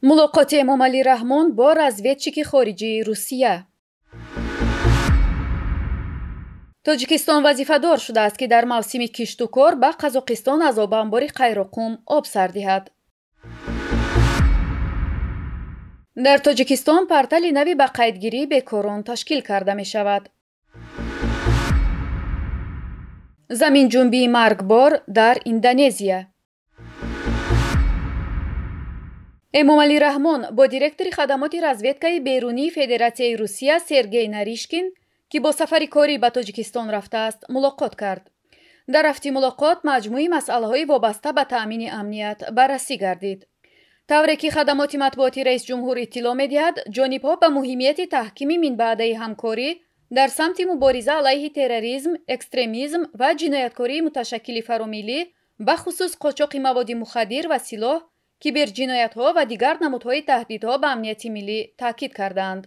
Мулоқоти Эмомалӣ Раҳмон бо разведчики хориҷии Русия. Тоҷикистон вазифадор шудааст, ки дар мавсими киштукор ба Қазоқистон аз обанбори Қайроқум об сар диҳад. Дар Тоҷикистон портали нави ба қайдгирии бекорон ташкил карда мешавад. Заминҷунбии маргбор дар Индонезия. Эмомалӣ Раҳмон бо директори хадамоти разведкаи берунии Федератсияи Русия Сергей Наришкин, ки бо сафари корӣ ба Тоҷикистон рафтааст, мулоқот кард. Дар рафти мулоқот маҷмӯи масъалаҳои вобаста ба таъмини амният баррасӣ гардид. Тавре ки хадамоти матбуоти раисҷумҳур иттилоъ медиҳад, ҷонибҳо ба муҳимияти таҳкими минбаъдаи ҳамкорӣ дар самти мубориза алайҳи терроризм, экстремизм ва ҷинояткории муташаккили фаромиллӣ, бахусус қочоқи маводи мухаддир ва силоҳ, киберҷиноятҳо ва дигар намудҳои таҳдидҳо ба амнияти миллӣ таъкид кардаанд.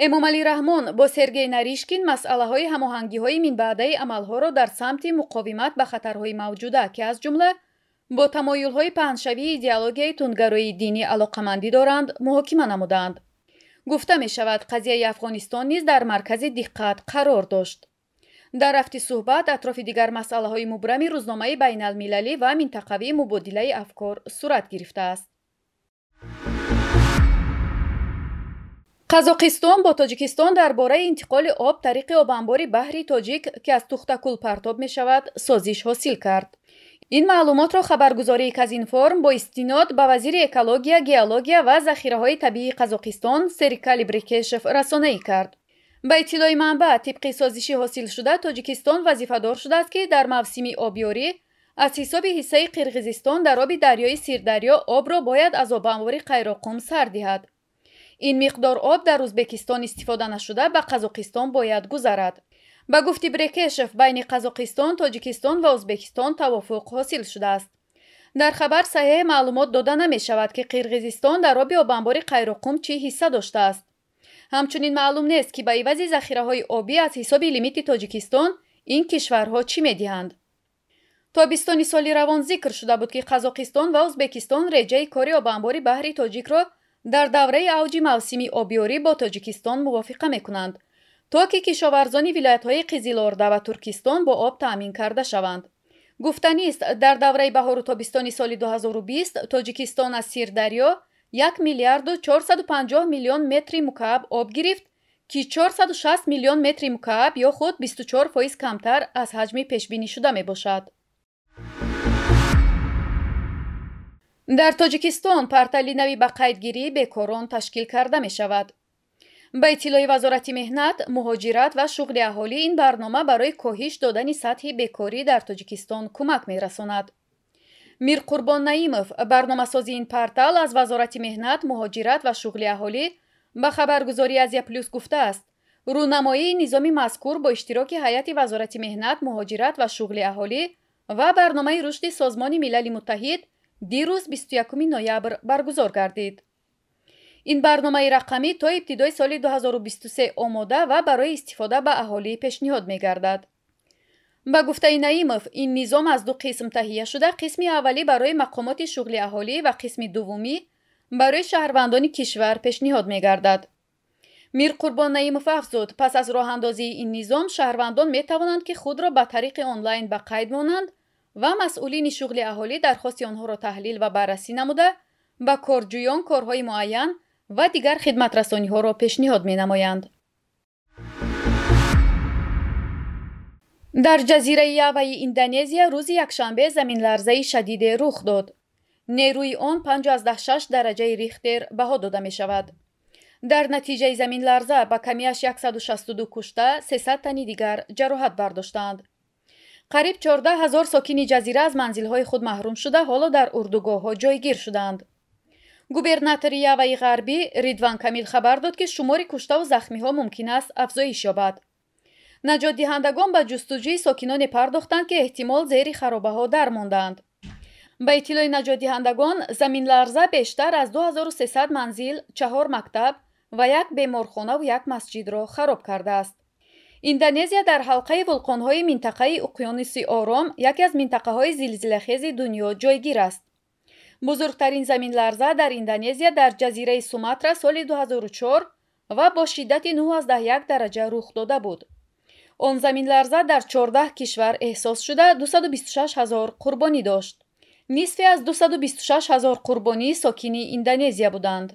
Эмомалӣ Раҳмон бо Сергей Наришкин масъалаҳои ҳамоҳангиҳои минбаъдаи амалҳоро дар самти муқовимат ба хатарҳои мавҷуда, ки аз ҷумла бо тамоюлҳои паҳншавии идеологияи тундгароии динӣ алоқамандӣ доранд, муҳокима намуданд. Гуфта мешавад, қазияи Афғонистон низ дар маркази диққат қарор дошт. Дар рафти суҳбат атрофи дигар масъалаҳои мубрами рӯзномаи байналмилалӣ ва минтақавии мубодилаи афкор сурат гирифтааст. Қазоқистон бо Тоҷикистон дар бораи интиқоли об тариқи обанбори баҳри Тоҷик, ки аз Тухтакул партоб мешавад, созиш ҳосил кард. Ин маълумотро хабаргузории Казинформ бо истинод ба вазири экология, геология ва захираҳои табиии Қазоқистон Серикали Брекешев расонаӣ кард. Ба иттилои манбаъ, тибқи созиши ҳосилшуда, Тоҷикистон вазифадор шудааст, ки дар мавсими обёрӣ аз ҳисоби ҳиссаи Қирғизистон дар оби дарёи Сирдарё обро бояд аз обанбори Қайроқум сар диҳад. Ин миқдор об дар Ӯзбекистон истифода нашуда ба Қазоқистон бояд гузарад. Ба гуфти Брекешев, байни Қазоқистон, Тоҷикистон ва Ӯзбекистон тавофуқ ҳосил шудааст. Дар хабар саҳеҳ маълумот дода намешавад, ки Қирғизистон дар оби обанбори Қайроқум чӣ ҳисса доштааст. Ҳамчунин маълум нест, ки ба ивази захираҳои обӣ аз ҳисоби лимити Тоҷикистон ин кишварҳо чӣ медиҳанд. Тобистони соли равон зикр шуда буд, ки Қазоқистон ва Ӯзбекистон реҷаи кори обанбори баҳри Тоҷикро дар давраи авҷи мавсими обёрӣ бо Тоҷикистон мувофиқа мекунанд, то ки кишоварзони вилоятҳои Қизилорда ва Туркистон бо об таъмин карда шаванд. Гуфтанист, дар давраи баҳору тобистони соли 2020 Тоҷикистон аз Сирдарё 1 миллиарду 450 миллион метри мукааб об гирифт, ки 460 миллион метри мукааб ё худ 24% камтар аз ҳаҷми пешбинишуда мебошад. Дар Тоҷикистон портали нави ба қайдгирии бекорон ташкил карда мешавад. Ба иттилои Вазорати меҳнат, муҳоҷират ва шуғли аҳолӣ, ин барнома барои коҳиш додани сатҳи бекорӣ дар Тоҷикистон кӯмак мерасонад. Мирқурбон Наимов, барномасози ин портал аз Вазорати меҳнат, муҳоҷират ва шуғли аҳолӣ, ба хабаргузории Азия Плюс гуфтааст, рӯнамоии низоми мазкур бо иштироки ҳайати Вазорати меҳнат, муҳоҷират ва шуғли аҳолӣ ва барномаи рушди Созмони Милали Муттаҳид дирӯз 21 ноябр баргузор гардид. Ин барномаи рақамӣ то ибтидои соли 2023 омода ва барои истифода ба аҳолӣ пешниҳод мегардад. Ба гуфтаи Наимов, ин низом аз ду қисм таҳия шуда, қисми аввалӣ барои мақомоти шуғли аҳолӣ ва қисми дуввумӣ барои шаҳрвандони кишвар пешниҳод мегардад. Мирқурбон Наимов афзуд, пас аз роҳандозии ин низом шаҳрвандон метавонанд, ки худро ба тариқи онлайн ба қайд монанд ва масъулини шуғли аҳолӣ дархости онҳоро таҳлил ва баррасӣ намуда, ба корҷӯён корҳои муайян ва дигар хидматрасониҳоро пешниҳод менамоянд. Дар ҷазираи Яваи Индонезия рӯзи якшанбе заминларзаи шадиде рух дод. Нерӯи он 5,6 дараҷаи Рихтер баҳо дода мешавад. Дар натиҷаи заминларза ба камиаш 162 кушта, 300 тани дигар ҷароҳат бардоштаанд. Қариб 14 ҳазор сокини ҷазира аз манзилҳои худ маҳрум шуда, ҳоло дар урдугоҳҳо ҷойгир шудаанд. Губернатори Яваи Ғарбӣ Ридван Камил хабар дод, ки шумори куштаву захмиҳо мумкин аст афзоиш ёбад. Наҷотдиҳандагон ба ҷустуҷӯи сокиноне пардохтанд, ки эҳтимол зери харобаҳо дармондаанд. Ба иттилои наҷотдиҳандагон, заминларза бештар аз 2300 манзил, 4 мактаб ва як беморхонаву як масҷидро хароб кардааст. Индонезия дар ҳалқаи вулқонҳои минтақаи Уқёнуси Ором, яке аз минтақаҳои зилзилахези дунё ҷойгир аст. Бузургтарин заминларза дар Индонезия дар ҷазираи Суматра соли 2004 ва бо шиддати 9,1 дараҷа рух дода буд. Он заминларза дар 14 кишвар эҳсос шуда, 226 ҳазор қурбонӣ дошт. Нисфе аз 226 ҳазор қурбонӣ сокини Индонезия буданд.